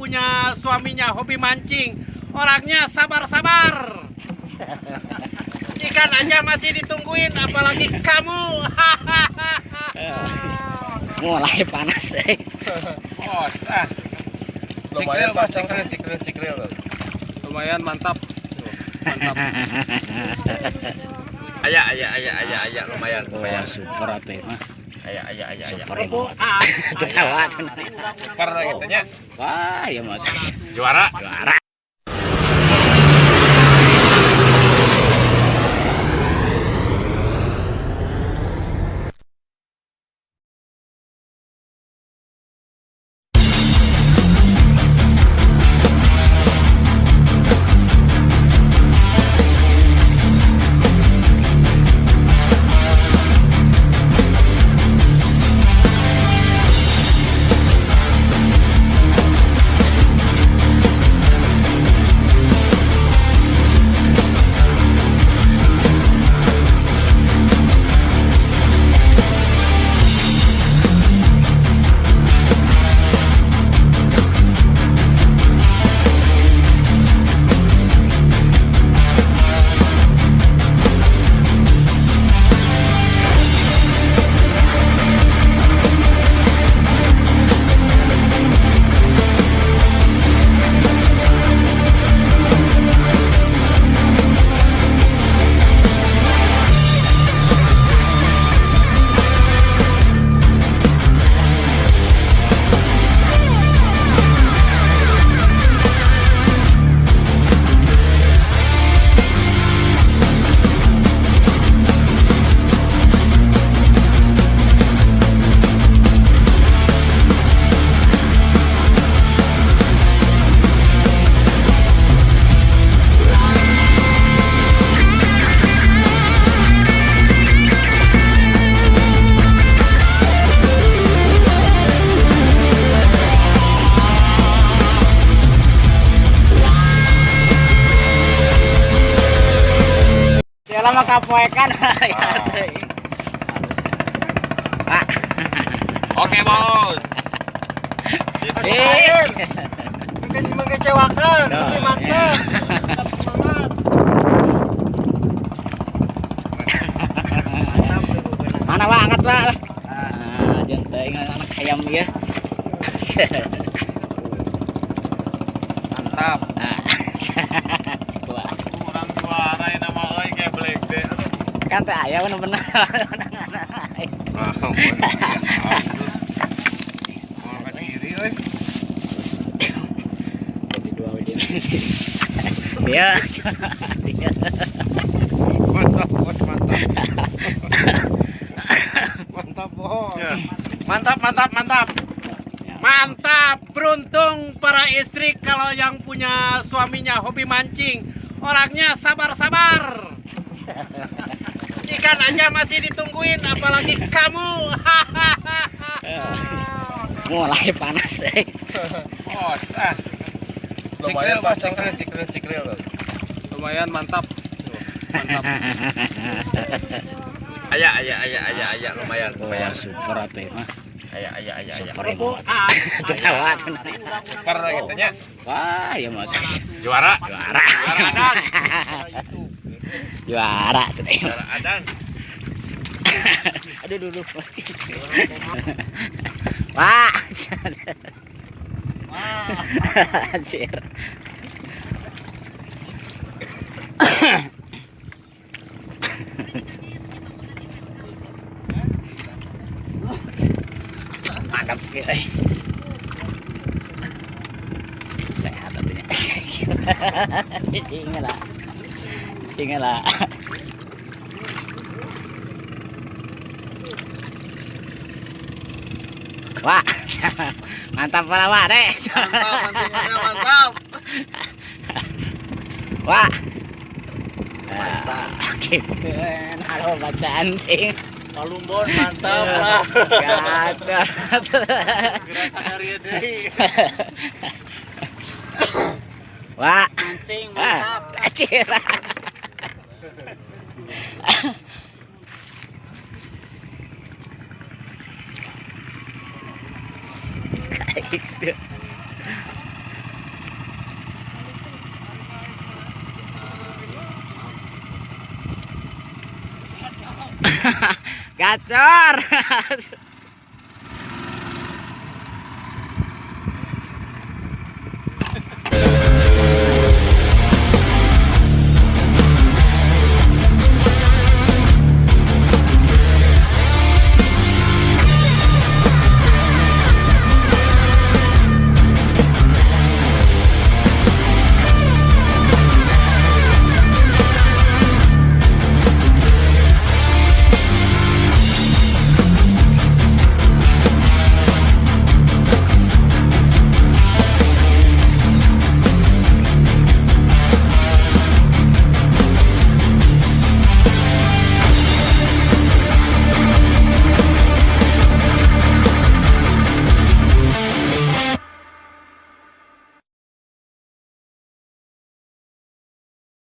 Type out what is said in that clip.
punya suaminya hobi mancing. Orangnya sabar-sabar. Ikan aja masih ditungguin, apalagi kamu. Mulai panas. Bos, ah. Lumayan, cikril, cikril, cikril. Lumayan mantap. Mantap. Aya, aya, aya, aya, aya, lumayan, lumayan. Super atuh mah. Aya, aya, aya, aya. Super emot. Super gitu nya. Wah, ya mah guys. Juara. Juara. Lama kapoekan. Pak. Oke, Bos. Mungkin mengecewakan, tapi mantap. Tetap semangat. Mana Pak, angkat Pak. Ah, jangan anak ayam ya. Mantap. Nah. Orang juara ini nama euy kayak black deh. Kan teh ayam bener-bener. Mau ke diri euy. Jadi dua dimensi. Dia. Dia. Mantap, bos, mantap. Mantap, bos. Mantap, mantap, mantap. Mantap, beruntung para istri kalau yang punya suaminya hobi mancing. Orangnya sabar-sabar. Ikan aja masih ditungguin, apalagi kamu. Mulai panas. Bos, ah. Lumayan, cikril, cikril, cikril. Lumayan mantap. Mantap. Aya, aya, aya, aya, aya, lumayan, lumayan. Super atuh mah. Aya, aya, aya, aya. Super emot. Super gitu nya. Wah, ya mah guys. Juara. Juara. Juara adan. Juara tuh. Juara adan. Aduh, aduh, aduh. Wah. Anjir. Mantap sekali. Sehat artinya. Cicing lah. Cicing lah. Wah, mantap para Wak, deh. Mantap, mantap, mantap. Wah. Mantap. Gitu. Halo bacaan ding. Palumbon mantap lah. Gacor. Gerakan hari deui. Wah. Mancing mantap. Acir. Gacor.